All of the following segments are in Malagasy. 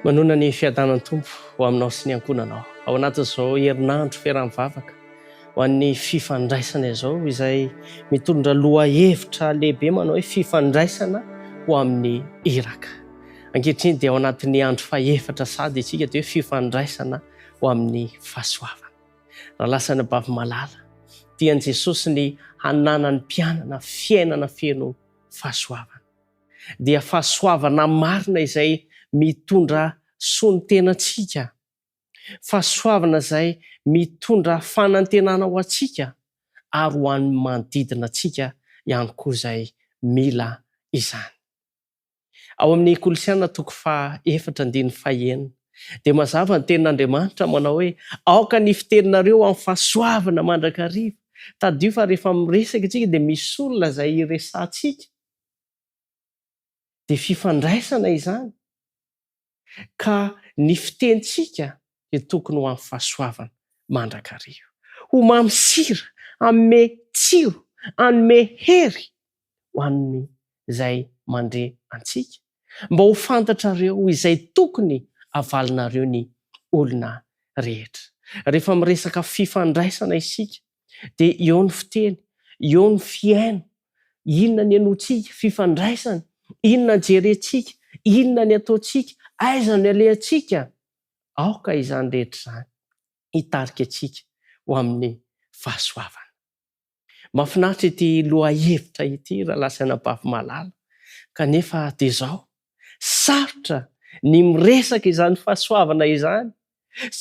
Manona ny fiadanan'ny Tompo ho aminao sy ny ankohonanao ao anatin'izao herinandro fiaraha-mivavaka ho an'ny fifandraisana izao izay mitondra lohahevitra lehibe manao hoe fifandraisana ho amin'ny iraka. Ankehitriny dia ao anatin'ny andro fahefatra sady isika dia hoe fifandraisana ho amin'ny fahasoavana. Rahalahy sy anabavy malala, tian'i Jesosy ny hananan'ny mpianana fiainana feno fahasoavana. Dia fahasoavana marina izay mitondra soa ny tenantsika, fahasoavana izay mitondra fanantenana ho antsika ary ho an'ny manodidina antsika ihany koa izay mila izany. Ao amin'ny Kolosiana toko faha efatra andininy faha enina dia mazava ny tenin'Andriamanitra manao hoe aoka ny fiteninareo amin'ny fahasoavana mandrakariva. Tadidio fa rehefa miresaka isika dia misy olona izay iresahantsika. Dia fifandraisana izany ka ny fitenintsika dia tokony ho amin'ny fahasoavana mandrakariva. Ho mamy sira, hanome tsiro, hanome hery ho an'izay mandre antsika, mba ho fantatrareo izay tokony havalinareo ny olona rehetra. Rehefa miresaka fifandraisana isika dia eo ny fiteny, eo ny fihaino, inona ny henointsika, fifandraisana, inona ny jerentsika, inona ny ataontsika, aiza no alehantsika. Aoka izany rehetra izany hitarika antsika ho amin'ny fahasoavana. Mahafinaritra ity lohahevitra ity rahalahy sy anabavy malala, kanefa dia izao, sarotra ny miresaka izany fahasoavana izany.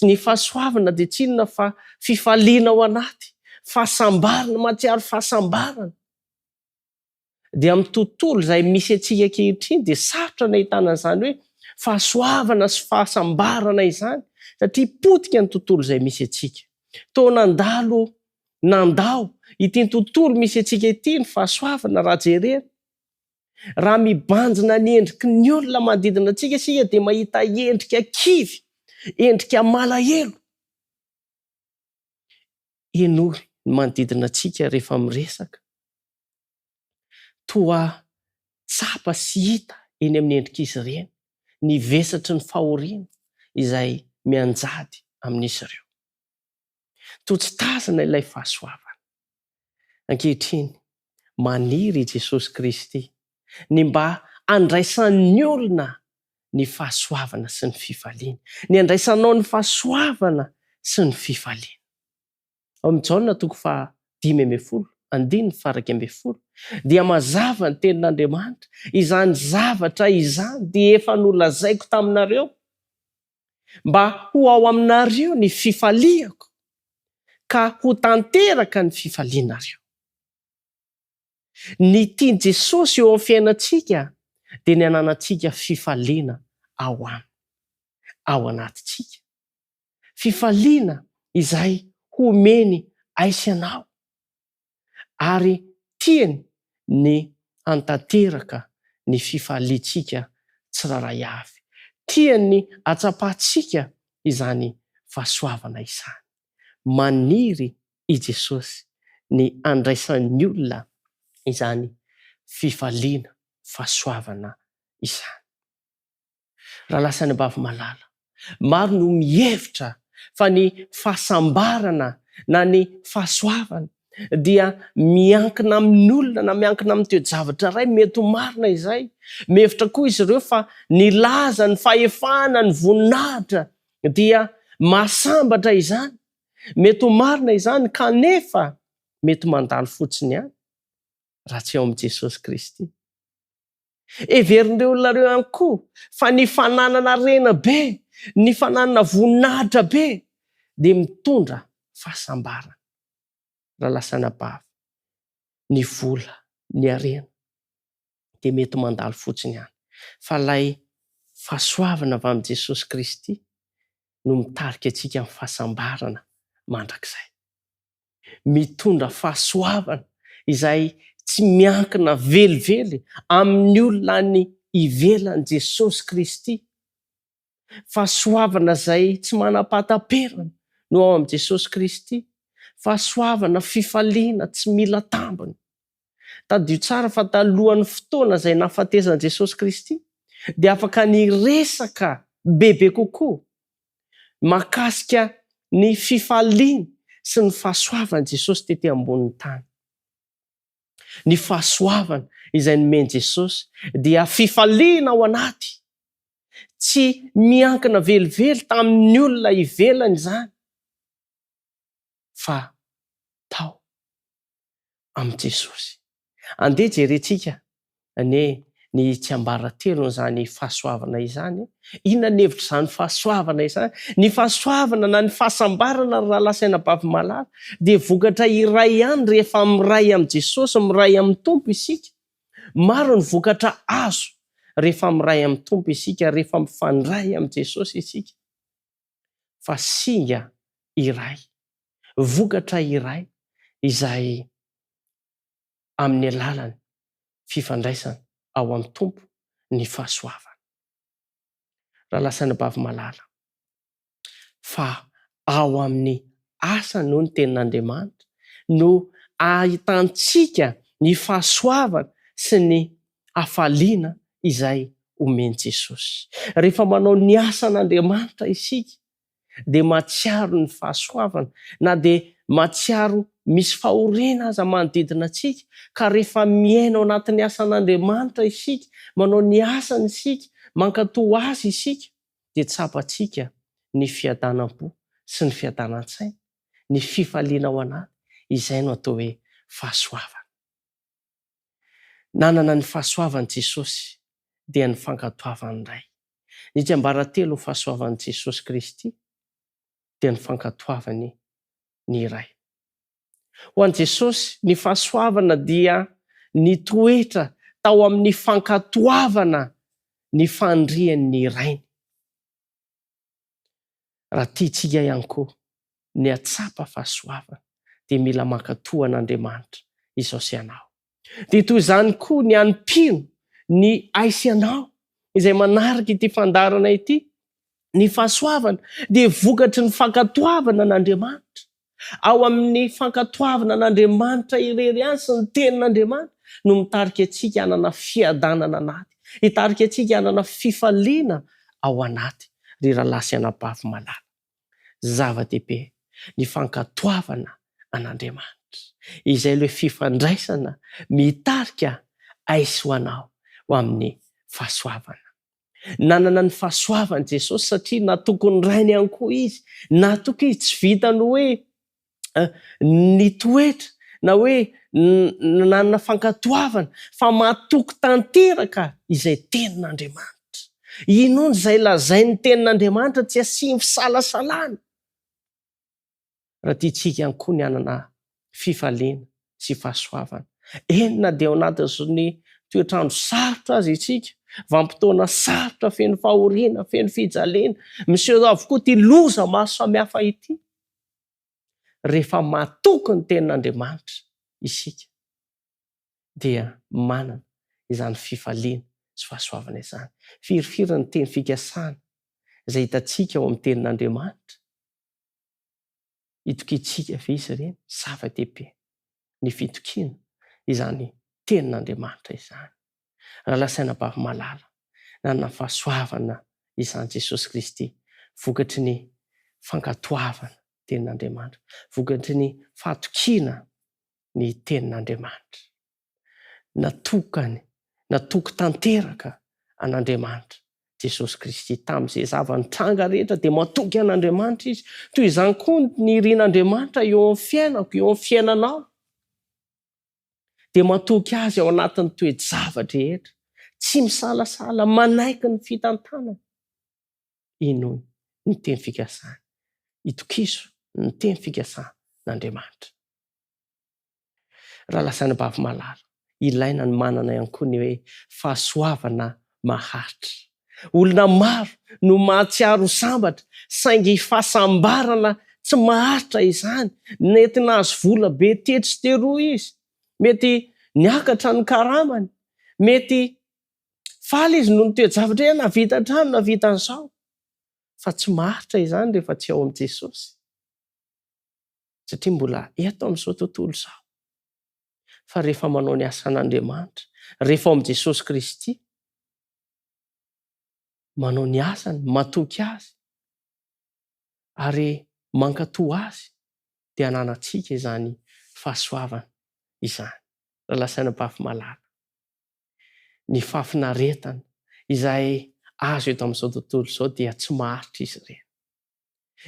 Ny fahasoavana dia tsy inona fa fifaliana ao anaty, fahasambarana, mahatsiaro fahasambarana. Dia amin'ny tontolo izay misy antsika ankehitriny dia sarotra ny ahitana an'izany hoe fahasoavana sy fahasambarana izany satria potika ny tontolo izay misy antsika. Toa nandalo nandao ity tontolo misy antsika ity ny fahasoavana raha jerena. Raha mibanjina ny endriky ny olona manodidina antsika isika dia mahita endrika kivy, endrika malahelo. Henoy ny manodidina antsika rehefa miresaka. Toa tsapa sy hita eny amin'ny endrik'izy ireny ny vesatry ny fahoriana izay mianjady amin'izy ireo. Toa tsy tazana ilay fahasoavana. Ankehitriny, maniry i Jesosy Kristy ny mba handraisan'ny olona ny fahasoavana sy ny fifaliana. Ny handraisanao ny fahasoavana sy ny fifaliana. Ao amin'ny Jaona toko faha 15, andininy faha 11, dia mazava ny tenin'Andriamanitra, Izany zavatra izany dia efa nolazaiko taminareo, mba ho ao aminareo ny fifaliako, ka ho tanteraka ny fifalianareo. Ny tian'i Jesosy eo amin'ny fiainantsika dia ny hananantsika fifaliana ao Aminy, ao anatintsika. Fifaliana izay homeny ahy sy anao. Ary tiany ny hantanteraka ny fifaliantsika tsirairay avy. Tiany ny hatsapantsika izany fahasoavana izany. Maniry i Jesosy ny handraisan'ny olona izany fifaliana, fahasoavana izany. Rahalahy sy anabavy malala, maro no mihevitra fa ny fahasambarana na ny fahasoavana dia miankina amin'olona na miankina amin'ny toe-javatra iray, mety ho marina izay. Mihevitra koa izy ireo fa ny laza, ny fahefana, ny voninahitra dia mahasambatra izany. Mety ho marina izany kanefa mety mandalo fotsiny ihany raha tsy ao amin'i Jesosy Kristy. Heverin'ireo olona ireo ihany koa fa ny fananana harena be, ny fananana voninahitra be dia mitondra fahasambarana. Rahalahy sy anabavy, ny vola, ny harena dia mety mandalo fotsiny ihany fa ilay fahasoavana avy amin'i Jesosy Kristy no mitarika antsika amin'ny fahasambarana mandrakizay. Mitondra fahasoavana izay tsy miankina velively amin'ny olona any ivelany Jesosy Kristy. Fahasoavana izay tsy manam-pahataperana no ao amin'i Jesosy Kristy. Fahasoavana, fifaliana tsy mila tambiny. Tadidio tsara fa talohan'ny fotoana izay nahafatesan'i Jesosy Kristy dia afaka niresaka. bebe kokoa mahakasika ny fifaliana sy ny fahasoavan'i Jesosy tety ambonin'ny tany. Ny fahasoavana izay nomen'i Jesosy dia fifaliana ao anaty. Tsy miankina velively tamin'ny olona ivelany izany fa tao amin'i Jesosy. Andeha jerentsika anie ny tsiambaratelon'izany fahasoavana izany e. Inona ny hevitr'izany fahasoavana izany? Ny fahasoavana na ny fahasambarana ry rahalahy sy anabavy malala dia vokatra iray ihany rehefa miray amin'i Jesosy, miray amin'ny Tompo isika. Maro ny vokatra azo rehefa miray amin'ny Tompo isika, rehefa mifandray amin'i Jesosy isika. Fa singa iray, vokatra iray izay amin'ny alalan'ny fifandraisana ao amin'ny Tompo ny fahasoavana. Rahalahy sy anabavy malala, fa ao amin'ny asany hoy ny Tenin'Andriamanitra no ahitantsika ny fahasoavana sy ny hafaliana izay omen'i Jesosy. Rehefa manao ny asan'Andriamanitra isika dia mahatsiaro ny fahasoavana na dia mahatsiaro misy fahoriana aza manodidina antsika ka rehefa miaina ao anatin'ny asan'Andriamanitra isika, manao ny asany isika, mankatò Azy isika dia tsapantsika ny fiadanam-po sy ny fiadanan-tsaina, ny fifaliana ao anaty, izay no atao hoe fahasoavana. Nanana ny fahasoavan'i Jesosy dia ny fankatoavan'ny Ray. Ny tsiambaratelo ho fahasoavan'i Jesosy Kristy dia ny fankatoavany ny Ray. Ho an'i Jesosy, ny fahasoavana dia nitoetra tao amin'ny fankatoavana ny fanirian'ny Rainy. Raha tiantsika ihany koa ny hahatsapa fahasoavana dia mila mankatò an'Andriamanitra izao sy ianao. Dia toy izany koa ny an'ny mpino, ny ahy sy ianao izay manaraka ity fandaharana ity, ny fahasoavana dia vokatry ny fankatoavana an'Andriamanitra. Ao amin'ny fankatoavana an'Andriamanitra irery ihany sy ny Tenin'Andriamanitra no mitarika antsika hanana fiadanana anaty, hitarika antsika hanana fifaliana ao anaty, ry rahalahy sy anabavy malala. Zava-dehibe ny fankatoavana an'Andriamanitra. Izay ilay fifandraisana mitarika ahy sy ho anao ho amin'ny fahasoavana. Nanana ny fahasoavany Jesosy satria natoky ny Rainy ihany koa izy. Natoky izy, tsy vitan'ny hoe nitoetra na hoe nanana fankatoavana fa matoky tanteraka izay tenin'Andriamanitra. Inoany izay lazain'ny tenin'Andriamanitra tsy asiany fisalasalana. Raha tiantsika ihany koa ny hanana fifaliana sy fahasoavana, eny na dia ao anatin'ny toetr'andro sarotra aza isika, vanim-potoana sarotra feno fahoriana, feno fijaliana, miseho avokoa ity loza maro samihafa ity, rehefa matoky ny tenin'Andriamanitra isika dia manana izany fifaliana sy fahasoavana izany. Firifiry ny teny fikasana izay hitantsika ao amin'ny tenin'Andriamanitra? Itokiantsika ve izy ireny? Zava-dehibe ny fitokiana izany Tenin'Andriamanitra izany. Rahalahy sy anabavy malala, nanana fahasoavana izany Jesosy Kristy vokatry ny fankatoavana Tenin'Andriamanitra, vokatry ny fahatokiana ny Tenin'Andriamanitra. Natokany, natoky tanteraka an'Andriamanitra Jesosy Kristy. Tamin'izay zava-nitranga rehetra dia matoky an'Andriamanitra izy. Toy izany koa ny irin'Andriamanitra eo amin'ny fiainako, eo amin'ny fiainanao. Dia matoky Azy ao anatin'ny toe-java-drehetra. Tsy misalasala, manaiky ny fitantanany. Inoy ny teny fikasany. Itokiso ny teny fikasan'Andriamanitra. Rahalahy sy anabavy malala, ilaina ny manana ihany koa ny hoe fahasoavana maharitra. Olona maro no mahatsiaro ho sambatra, saingy fahasambarana tsy maharitra izany. Mety nahazo vola be tetsy sy teroa izy, mety niakatra ny karamany, mety faly izy noho ny toe-javatra hoe nahavita trano, nahavita an'izao. Fa tsy maharitra izany rehefa tsy ao amin'i Jesosy. Satria mbola eto amin'izao tontolo izao. Fa rehefa manao ny asan'Andriamanitra, rehefa ao amin'i Jesosy Kristy, Manao ny asany, matoky Azy ary mankatò Azy dia ananantsika izany fahasoavana izany. Rahalahy sy anabavy malala, ny fahafinaretana izay azo eto amin'izao tontolo izao dia tsy maharitra izy ireny.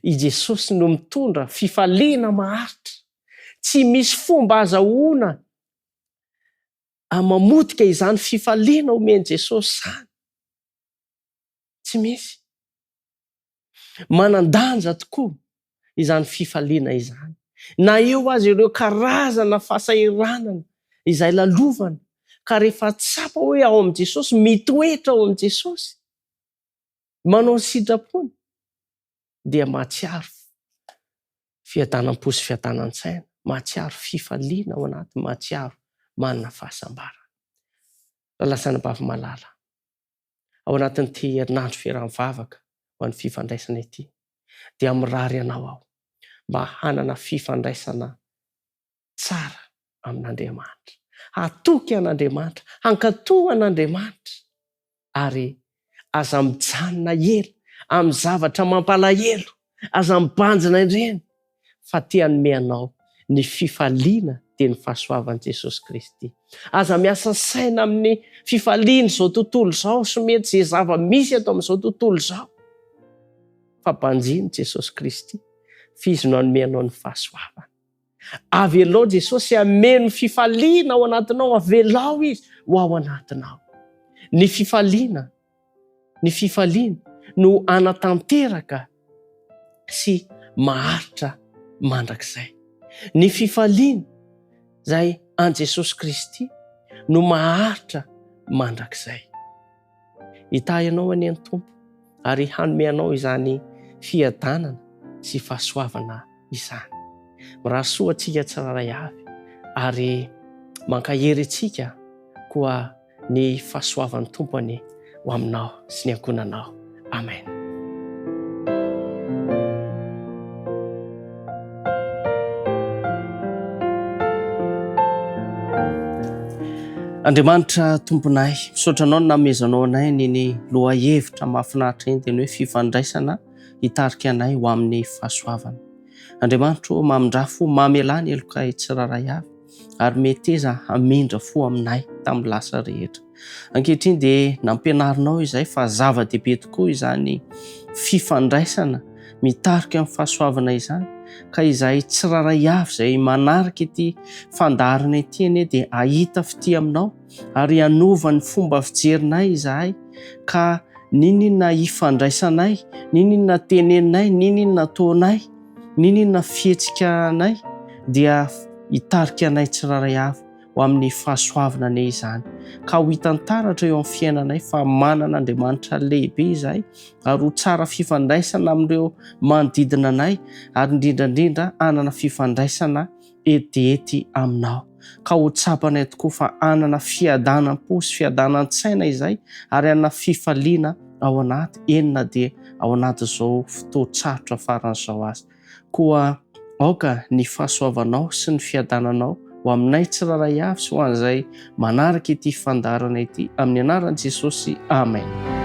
I Jesosy no mitondra fifaliana maharitra. Tsy misy fomba azahoana mamotika izany fifaliana omen'i Jesosy izany. Tsy misy. Manan-danja tokoa izany fifaliana izany. Na eo aza ireo karazana fahasahiranana izay lalovana, ka rehefa tsapa hoe ao amin'i Jesosy, mitoetra ao amin'i Jesosy, manao ny sitrapony, dia mahatsiaro fiadanam-po sy fiadanan-tsaina, mahatsiaro fifaliana ao anaty, mahatsiaro manana fahasambarana. Rahalahy sy anabavy malala, ao anatin'ity herinandro fiaraha-mivavaka ho an'ny fifandraisana ity, dia mirary anao aho mba hanana fifandraisana tsara amin'Andriamanitra, hatoky an'Andriamanitra, hankatò an'Andriamanitra, ary aza mijanona ela amin'ny zavatra mampalahelo, aza mibanjina ireny, fa te hanome anao ny fifaliana dia ny fahasoavan'i Jesosy Kristy. Aza miasa saina amin'ny fifalian'izao tontolo izao sy mety izay zava-misy eto amin'izao tontolo izao, fa banjino Jesosy Kristy, f'Izy no hanome anao ny fahasoavana. Avelao Jesosy hameno fifaliana ao anatinao, avelao Izy ho ao anatinao. Ny fifaliana, ny fifaliana no hanatanteraka sy maharitra mandrakizay. Ny fifaliana izay an'i Jesosy Kristy no maharitra mandrakizay. Hitahy anao anie ny Tompo ary hanome anao izany fiadanana sy fahasoavana izany. Mirary soa antsika tsirairay avy ary mankahery antsika koa ny fahasoavan'ny Tompo anie ho aminao sy ny ankohonanao. Amen. Andriamanitra Tomponay, misaotra Anao ny nanomezanao anay an'iny lohahevitra mahafinaritra iny dia ny hoe fifandraisana hitarika anay ho amin'ny fahasoavana. Andriamanitra ô, mamindrà fo, mamelà ny helokay tsirairay avy ary meteza hamindra fo aminay tamin'ny lasa rehetra. Ankehitriny dia nampianarinao izay fa zava-dehibe tokoa izany fifandraisana mitarika amin'ny fahasoavana izany ka izahay tsirairay avy izay manaraka ity fandaharana ity anie dia hahita fitia aminao ary hanova ny fomba fijerinay izahay ka n'inon'inona ifandraisanay, n'inon'inona teneninay, n'inon'inona ataonay, n'inon'inona fihetsikanay dia hitarika anay tsirairay avy ho amin'ny fahasoavana anie izany, ka ho hitantaratra eo amin'ny fiainanay fa manana Andriamanitra lehibe izahay ary ho tsara fifandraisana amin'ireo manodidina anay ary indrindra indrindra hanana fifandraisana etiety aminao, ka ho tsapanay tokoa fa hanana fiadanam-po sy fiadanan-tsaina izahay ary hanana fifaliana ao anaty, eny na dia ao anatin'izao fotoan-tsarotra farany izao aza. Koa aoka ny fahasoavanao sy ny fiadananao ho aminay tsirairay avy sy ho an'izay manaraka ity fandaharana ity amin'ny anaran'i Jesosy. Amen.